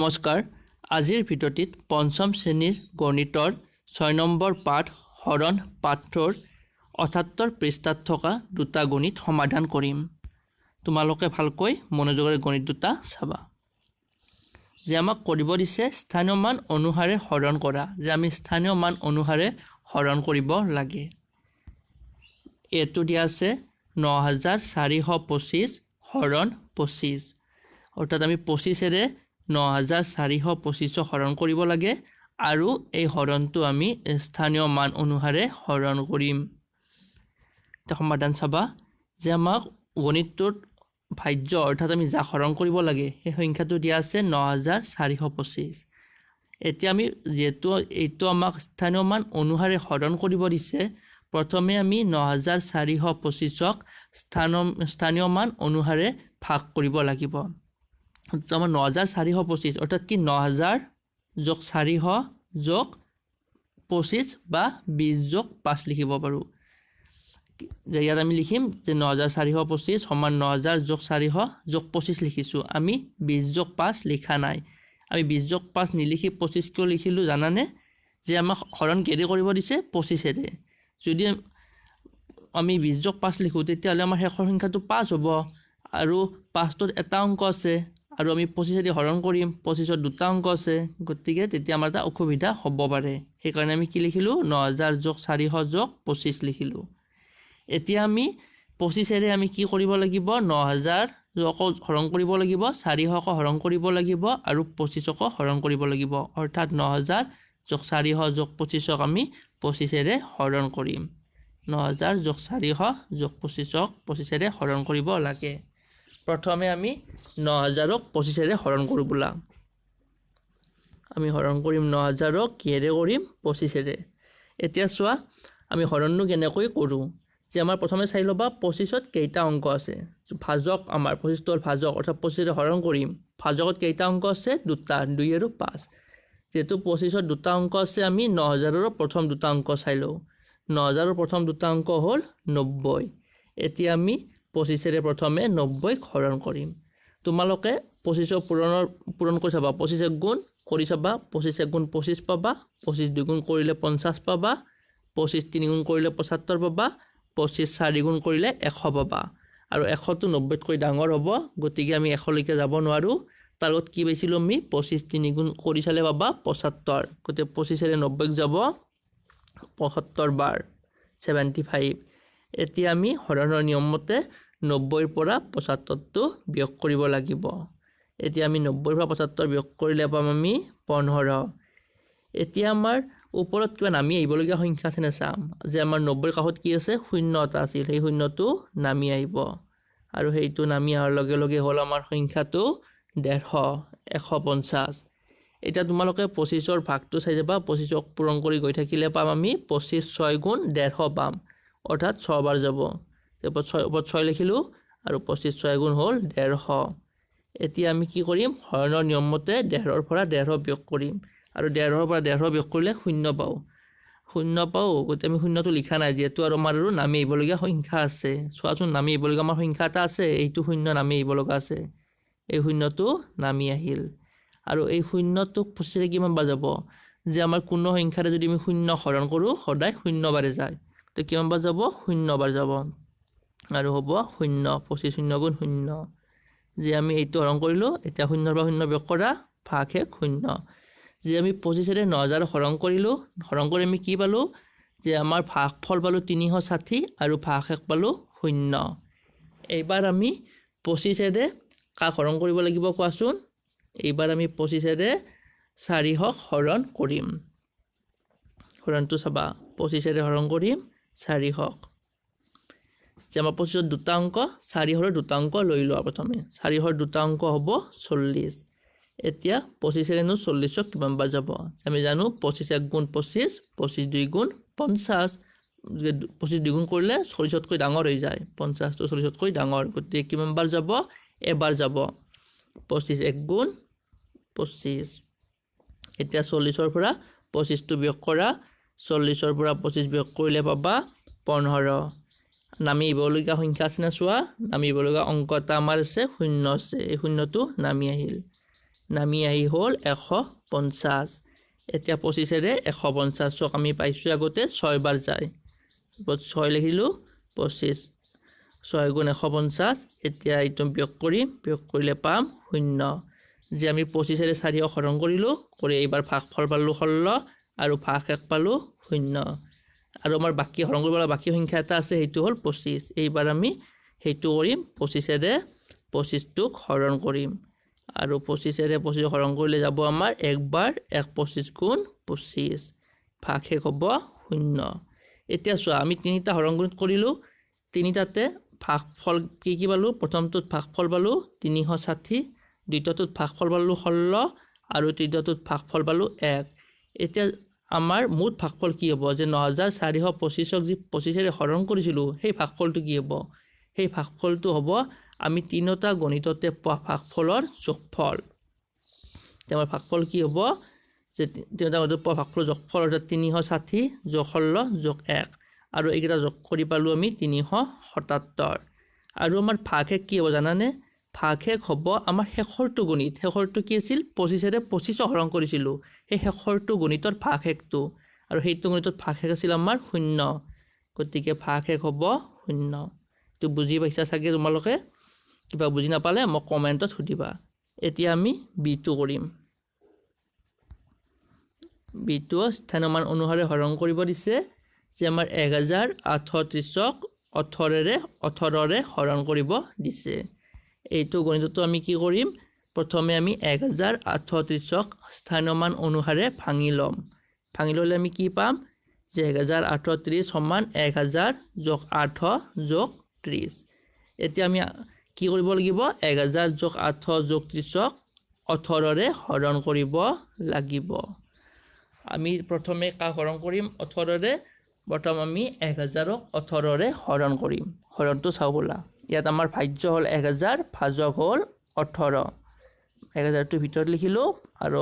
নমস্কাৰ, আজিৰ ভিডিঅ'টিত পঞ্চম শ্ৰেণীৰ গণিতৰ 6 নম্বৰ পাঠ হৰণ পাঠটোৰ 78 পৃষ্ঠাত থকা দুটা গণিত সমাধান কৰিম। তোমালোকে ভালকৈ মনোযোগেৰে গণিত দুটা চাবা। যে আমাক কৰিব দিছে স্থানীয় মান অনুসাৰে হৰণ কৰা, যে আমি স্থানীয় মান অনুসাৰে হৰণ কৰিব লাগে। এইটো দিয়া আছে 9425 হৰণ 25, অৰ্থাৎ আমি 25ৰে 9425 হৰণ কৰিব লাগে আৰু এই হৰণটো আমি স্থানীয় মান অনুসাৰে হৰণ কৰিম। এতিয়া সমাধান চাবা যে আমাক গণিতটোত ভাজ্য অৰ্থাৎ আমি যাক হৰণ কৰিব লাগে সেই সংখ্যাটো দিয়া আছে 9425। এতিয়া আমি যিহেতু এইটো আমাক স্থানীয় মান অনুসাৰে হৰণ কৰিব দিছে, প্ৰথমে আমি 9425ক স্থানীয় মান অনুসাৰে ভাগ কৰিব লাগিব। আমাৰ 9425 অৰ্থাৎ কি 9000 যোগ 400 যোগ 25 বা 20 যোগ 5 লিখিব পাৰোঁ। যে ইয়াত আমি লিখিম যে 9425 সমান 9000 যোগ 400 যোগ 25 লিখিছোঁ। আমি 20 যোগ 5 লিখা নাই। আমি 20 যোগ 5 নিলিখি 25 কিয় লিখিলোঁ জানানে? যে আমাক হৰণ কেৰে কৰিব দিছে 25ৰে। যদি আমি 20 যোগ 5 লিখোঁ তেতিয়াহ'লে আমাৰ শেষৰ সংখ্যাটো 5 হ'ব আৰু 5টোত এটা অংক আছে আৰু আমি 25ৰে হৰণ কৰিম, 25ত দুটা অংক আছে, গতিকে তেতিয়া আমাৰ এটা অসুবিধা হ'ব পাৰে। সেইকাৰণে আমি কি লিখিলোঁ 9000 যোগ 400 যোগ 25 লিখিলোঁ। এতিয়া আমি 25ৰে আমি কি কৰিব লাগিব, 9000 হৰণ কৰিব লাগিব, 400ক হৰণ কৰিব লাগিব আৰু 25ক হৰণ কৰিব লাগিব। অৰ্থাৎ 9000 যোগ 400 যোগ 25ক আমি 25ৰে হৰণ কৰিম। 9000 যোগ 400 যোগ 25ক 25ৰে হৰণ কৰিব লাগে। প্ৰথমে আমি 9000ক 25ৰে হৰণ কৰোঁ বোলা। আমি হৰণ কৰিম 9000ক কিহেৰে কৰিম, 25ৰে। এতিয়া চোৱা আমি হৰণনো কেনেকৈ কৰোঁ। যে আমাৰ প্ৰথমে চাই ল'বা 25ত কেইটা অংক আছে। ভাজক আমাৰ 25টো হ'ল ভাজক, অৰ্থাৎ 25ৰে হৰণ কৰিম। ভাজকত কেইটা অংক আছে, দুটা, 2 আৰু 5। যিহেতু 25ত দুটা অংক আছে, আমি 9000ৰ প্ৰথম দুটা অংক চাই লওঁ। 9000ৰ প্ৰথম দুটা অংক হ'ল 90। এতিয়া আমি 25ৰে প্ৰথমে 90ক হৰণ কৰিম। তোমালোকে 25ৰ পূৰণ কৰি চাবা, 25 এক গুণ কৰি চাবা, 25 এক গুণ 25 পাবা, 25 দুই গুণ কৰিলে 50 পাবা, 25 তিনি গুণ কৰিলে 75 পাবা, 25 চাৰি গুণ কৰিলে 100 পাবা। আৰু 100টো 90তকৈ ডাঙৰ হ'ব, গতিকে আমি 100লৈকে যাব নোৱাৰোঁ। তাৰ লগত কি পাইছিলোঁ আমি, 25 তিনি গুণ কৰি চালে পাবা 75, গতিকে 25ৰে 90ক যাব 75 বাৰ, 75। এতিয়া আমি হৰণৰ নিয়মমতে 90ৰ পৰা 75টো বিয়োগ কৰিব লাগিব। এতিয়া আমি 90ৰ পৰা 75 বিয়োগ কৰিলে পাম আমি 15। এতিয়া আমাৰ ওপৰত কিবা নামি আহিবলগীয়া সংখ্যা আছে নে চাম। যে আমাৰ 90ৰ কাষত কি আছে, শূন্য এটা আছিল, সেই শূন্যটো নামি আহিব আৰু সেইটো নামি অহাৰ লগে লগে হ'ল আমাৰ সংখ্যাটো 150, 150। এতিয়া তোমালোকে 25ৰ ভাগটো চাই যাবা, 25ক পূৰণ কৰি গৈ থাকিলে পাম আমি 25 ছয় গুণ 150 পাম, অৰ্থাৎ 6 বাৰ যাব। ওপৰত 6, ওপৰত 6 লিখিলোঁ আৰু 25 ছয় গুণ হ'ল 150। এতিয়া আমি কি কৰিম, হৰণৰ নিয়মমতে 150ৰ পৰা 150 বিয়োগ কৰিম আৰু 150ৰ পৰা 150 বিয়োগ কৰিলে শূন্য পাওঁ, শূন্য পাওঁ। গতিকে আমি শূন্যটো লিখা নাই, যিহেতু আৰু আমাৰ আৰু নামি আহিবলগীয়া সংখ্যা আছে। চোৱাচোন, নামি আহিবলগীয়া আমাৰ সংখ্যা এটা আছে, এইটো শূন্য নামি আহিব লগা আছে, এই শূন্যটো নামি আহিল। আৰু এই শূন্যটোক 25ৰে কিমান বাৰ যাব, যে আমাৰ কোনো সংখ্যাৰে যদি আমি শূন্য হৰণ কৰোঁ সদায় শূন্য বাৰে যায়, গতিকে কিমান বাৰ যাব, শূন্য বাৰ যাব আৰু হ'ব শূন্য, 25 শূন্য গুণ শূন্য। যে আমি এইটো হৰণ কৰিলোঁ, এতিয়া শূন্যৰ পৰা শূন্য বিয়োগ কৰা, ভাগশেষ শূন্য। যে আমি 25ৰে 9000 হৰণ কৰিলোঁ, হৰণ কৰি আমি কি পালোঁ, যে আমাৰ ভাগফল পালোঁ 360 আৰু ভাগশেষ পালোঁ শূন্য। এইবাৰ আমি 25ৰে কাক হৰণ কৰিব লাগিব কোৱাচোন? এইবাৰ আমি 25ৰে 400ক হৰণ কৰিম। হৰণটো চাবা, 25ৰে হৰণ কৰিম 400ক। যে আমাৰ 25ত দুটা অংক, 400ৰ দুটা অংক লৈ লোৱা প্ৰথমে, 400ৰ দুটা অংক হ'ব 40। এতিয়া 25ৰেনো 40ক কিমান বাৰ যাব, আমি জানো 25 এক গুণ 25, 25 দুই গুণ 50, 25 দুই গুণ কৰিলে 40তকৈ ডাঙৰ হৈ যায়, 50টো 40তকৈ ডাঙৰ, গতিকে কিমান বাৰ যাব, এবাৰ যাব, 25 এক গুণ 25। এতিয়া 40ৰ পৰা 25টো বিয়োগ কৰা, 40ৰ পৰা 25 বিয়োগ কৰিলে পাবা 15। নামি আহিবলগীয়া সংখ্যা আছে নে চোৱা, নামি আহিবলগীয়া অংক এটা আমাৰ আছে, শূন্য আছে, এই শূন্যটো নামি আহিল। নামি আহি হ'ল 150। এতিয়া 25ৰে 150ক আমি পাইছোঁ আগতে 6 বাৰ যায়, 6 লিখিলোঁ, 25, 6 গুণ 150। এতিয়া এইটো বিয়োগ কৰিম, বিয়োগ কৰিলে পাম 0। যে আমি 25ৰে 400 হৰণ কৰিলোঁ, কৰি এইবাৰ ভাগফল পালোঁ 16 আৰু ভাগশেষ পালোঁ 0। আৰু আমাৰ বাকী হৰণ কৰিব লগা বাকী সংখ্যা এটা আছে, সেইটো হ'ল 25। এইবাৰ আমি সেইটো কৰিম, 25ৰে 25টোক হৰণ কৰিম আৰু 25ৰে 25 হৰণ কৰিলে যাব আমাৰ একবাৰ 1 25 গুণ 25, ভাগশেষ হ'ব 0। এতিয়া চোৱা আমি তিনিটা হৰণ গণিত কৰিলোঁ, তিনিটাতে ভাগফল কি কি পালোঁ? প্ৰথমটোত ভাগফল পালোঁ 360, দ্বিতীয়টোত ভাগফল পালোঁ 16 আৰু তৃতীয়টোত ভাগফল পালোঁ 1। এতিয়া আমাৰ মুঠ ভাগফল কি হ'ব? যে 9425ক যি 25ৰে হৰণ কৰিছিলোঁ সেই ভাগফলটো কি হ'ব? সেই ভাগফলটো হ'ব আমি তিনিটা গণিততে পোৱা ভাগফলৰ যোগফল। এতিয়া আমাৰ ভাগফল কি হ'ব? যে তিনিটা গণিতত পোৱা ভাগফলৰ যোগফল, অৰ্থাৎ 360 যোগ 16 যোগ 1, আৰু এইকেইটা যোগ কৰি পালোঁ আমি 377। আৰু আমাৰ ভাগশেষ কি হ'ব জানানে? ভাগশেষ হ'ব আমাৰ শেষৰটো গণিত। শেষৰটো কি আছিল? 25ৰে 25 হৰণ কৰিছিলোঁ, সেই শেষৰটো গণিতৰ ভাগশেষটো, আৰু সেইটো গণিতত ভাগশেষ আছিল আমাৰ 0। গতিকে ভাগশেষ হ'ব 0। এইটো বুজি পাইছা চাগে তোমালোকে? কিবা বুজি নাপালে মোক কমেণ্টত সুধিবা। এতিয়া আমি বিটো কৰিম। বিটো স্থানীয় মান অনুসাৰে হৰণ কৰিব দিছে, যে আমাৰ 1830ক 18ৰে হৰণ কৰিব দিছে। এইটো গণিততো আমি কি কৰিম? প্ৰথমে আমি 1830ক স্থানীয় মান অনুসাৰে ভাঙি ল'ম। ভাঙি ল'লে আমি কি পাম? যে 1830 সমান 1000 যোগ 8 যোগ 30। এতিয়া আমি কি কৰিব লাগিব? 1000 যোগ 8 যোগ 30ক 18ৰে হৰণ কৰিব লাগিব। আমি প্ৰথমে কাক হৰণ কৰিম? 18ৰে। প্ৰথম আমি 1000ক 18ৰে হৰণ কৰিম। হৰণটো চাওঁ ব'লা। ইয়াত আমাৰ ভাজ্য হ'ল 1000, ভাজক হ'ল 18। 1000টো ভিতৰত লিখিলোঁ আৰু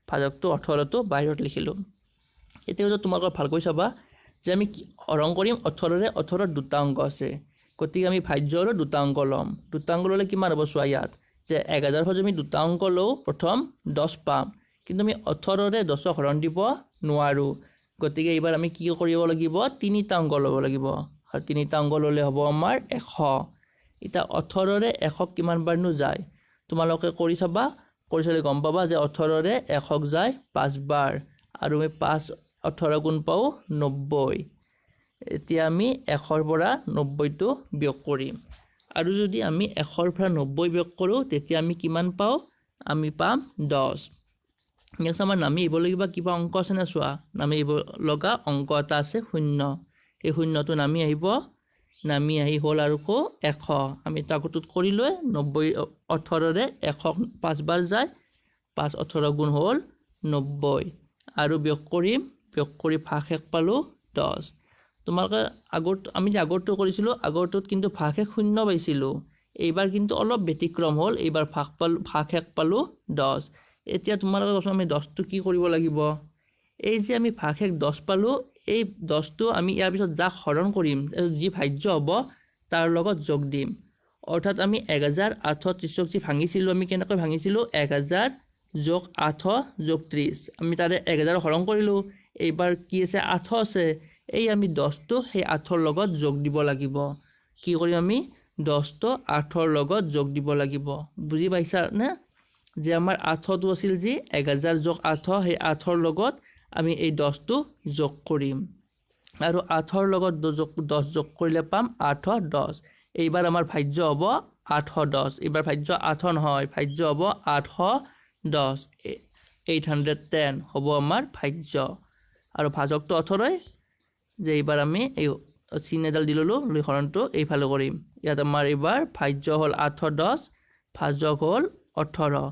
ভাজকটো 18টো বাহিৰত লিখিলোঁ। এতিয়া তোমালোকে ভালকৈ চাবা যে আমি হৰণ কৰিম 18ৰে, 18ৰ দুটা অংক আছে, গতিকে আমি ভাজ্যৰো দুটা অংক ল'ম। দুটা অংক ল'লে কিমান হ'ব চোৱা ইয়াত, যে 1000 যদি আমি দুটা অংক লওঁ প্ৰথম 10 পাম, কিন্তু আমি 18ৰে 10ক হৰণ দিব নোৱাৰোঁ। গতিকে এইবাৰ আমি কি কৰিব লাগিব? তিনিটা অংক ল'ব লাগিব, আৰু তিনিটা অংক ল'লে হ'ব আমাৰ 100। এতিয়া 18ৰে 100ক কিমান বাৰনো যায়? তোমালোকে কৰি চাবা, কৰি চালে গম পাবা যে 18ৰে 100ক যায় 5 বাৰ, আৰু আমি 5 18 গুণ পাওঁ 90। এতিয়া আমি 100ৰ পৰা 90টো বিয়োগ কৰিম, আৰু যদি আমি 100ৰ পৰা 90 বিয়োগ কৰোঁ তেতিয়া আমি কিমান পাওঁ? আমি পাম 10। নেক্সট আমাৰ নামি আহিব লাগিব কিবা অংক আছে নে চোৱা, নামি আহিব লগা অংক এটা আছে 0। এই 0টো নামি আহিব, নামি আহি হ'ল আৰু কো 100। আমি তাকোটোত কৰিলোৱে 90, 18ৰে 100ক 5 বাৰ যায়, 5 18 গুণ হ'ল 90, আৰু বিয়োগ কৰিম, বিয়োগ কৰি ভাগশেষ পালোঁ 10। তোমালোকে আগত আমি যে আগৰটো কৰিছিলোঁ, আগৰটোত কিন্তু ভাগশেষ 0 পাইছিলোঁ, এইবাৰ কিন্তু অলপ ব্যতিক্ৰম হ'ল, এইবাৰ ভাগশেষ পালোঁ 10। এতিয়া তোমালোকে কোৱাচোন আমি 10টো কি কৰিব লাগিব? এই যে আমি ভাগশেষ 10 পালোঁ, এই 10টো আমি ইয়াৰ পিছত যাক হৰণ কৰিম, যি ভাজ্য হ'ব তাৰ লগত যোগ দিম। অৰ্থাৎ আমি 1830ক যি ভাঙিছিলোঁ, আমি কেনেকৈ ভাঙিছিলোঁ? 1000 যোগ 8 যোগ 30। আমি তাৰে 1000 হৰণ কৰিলোঁ, এইবাৰ কি আছে? 8 আছে, এই আমি 10টো সেই 8ৰ লগত যোগ দিব লাগিব। কি কৰিম আমি? 10টো 8ৰ লগত যোগ দিব লাগিব। বুজি পাইছানে? যে আমাৰ 8টো আছিল যি 1000 যোগ 8, সেই 8ৰ লগত আমি এই 10টো যোগ কৰিম, আৰু 8ৰ লগত 10 যোগ কৰিলে পাম 810। এইবাৰ আমাৰ ভাজ্য হ'ব 810। এইবাৰ ভাজ্য 8 নহয়, ভাজ্য হ'ব 810, 810 হ'ব আমাৰ ভাজ্য, আৰু ভাজকটো 18ই। যে এইবাৰ আমি এই চিন এডাল দি ল'লোঁ, লৈ হৰণটো এইফালে কৰিম। ইয়াত আমাৰ এইবাৰ ভাজ্য হ'ল 810, ভাজক হ'ল 18।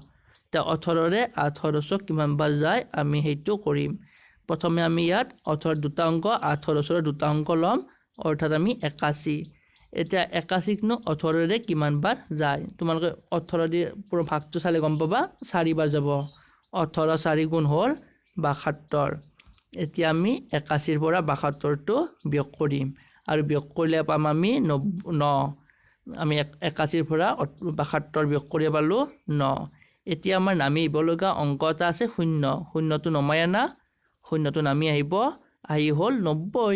এতিয়া 18ৰে 810ক কিমান বাৰ যায় আমি সেইটো কৰিম। প্ৰথমে আমি ইয়াত 18 দুটা অংক, 810ৰ দুটা অংক ল'ম, অৰ্থাৎ আমি 81। এতিয়া 81কনো 18ৰে কিমান বাৰ যায়? তোমালোকে 18 দি পুৰো ভাগটো চালে গম পাবা 4 বাৰ যাব। 18 4 গুণ হ'ল 72। এতিয়া আমি 81ৰ পৰা 72টো বিয়োগ কৰিম, আৰু বিয়োগ কৰিলে পাম আমি 9। আমি 81ৰ পৰা 72 বিয়োগ কৰি পালোঁ 9। এতিয়া আমাৰ নামি আহিব লগা অংক এটা আছে শূন্য। শূন্যটো নমাই আনা, শূন্যটো নামি আহিব, আহি হ'ল 90।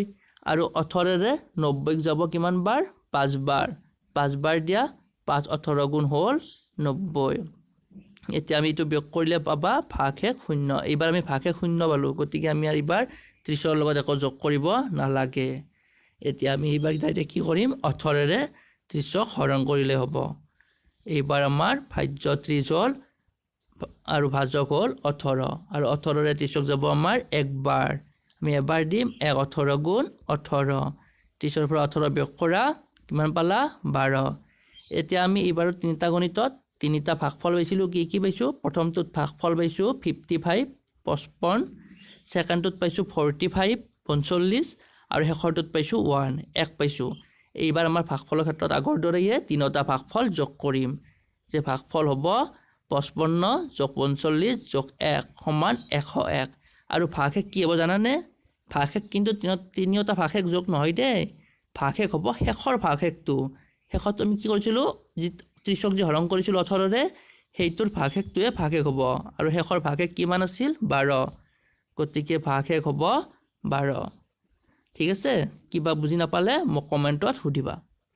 আৰু 18ৰে 90ক যাব কিমান বাৰ? 5বাৰ। 5বাৰ দিয়া, 5 18 গুণ হ'ল 90। এতিয়া আমি এইটো বিয়োগ কৰিলে পাবা ভাগশেষ শূন্য। এইবাৰ আমি ভাগশেষ শূন্য পালোঁ, গতিকে আমি আৰু এইবাৰ 30ৰ লগত একো যোগ কৰিব নালাগে। এতিয়া আমি এইবাৰ ডাইৰেক্ট কি কৰিম? 18ৰে 30ক হৰণ কৰিলে হ'ব। এইবাৰ আমাৰ ভাজ্য 30 হ'ল আৰু ভাজক হ'ল 18, আৰু 18ৰে 30ক যাব আমাৰ একবাৰ। আমি এবাৰ দিম, 1 18 গুণ 18। 30ৰ পৰা 18 বিয়োগ কৰা, কিমান পালা? 12। এতিয়া আমি এইবাৰ তিনিটা গণিতত তিনিটা ভাগফল পাইছিলোঁ। কি কি পাইছোঁ? প্ৰথমটোত ভাগফল পাইছোঁ 55, 55, ছেকেণ্ডটোত পাইছোঁ 45, 45, আৰু শেষৰটোত পাইছোঁ 1, 1 পাইছোঁ। এইবাৰ আমাৰ ভাগফলৰ ক্ষেত্ৰত আগৰ দৰেয়ে তিনিটা ভাগফল যোগ কৰিম, যে ভাগফল হ'ব 55 যোগ 45 যোগ 1 সমান 101। আৰু ভাগশেষ কি হ'ব জানানে? ভাগশেষ কিন্তু তিনিওটা ভাগশেষ যোগ নহয় দেই, ভাগশেষ হ'ব শেষৰ ভাগশেষটো। শেষত আমি কি কৰিছিলোঁ? যি 30ক যি হৰণ কৰিছিলোঁ 18ৰে, সেইটোৰ ভাগশেষটোৱে ভাগশেষ হ'ব। আৰু শেষৰ ভাগশেষ কিমান আছিল? 12। গতিকে ভাগশেষ হ'ব 12। ঠিক আছে, কিবা বুজি নাপালে মোক কমেণ্টত সুধিবা।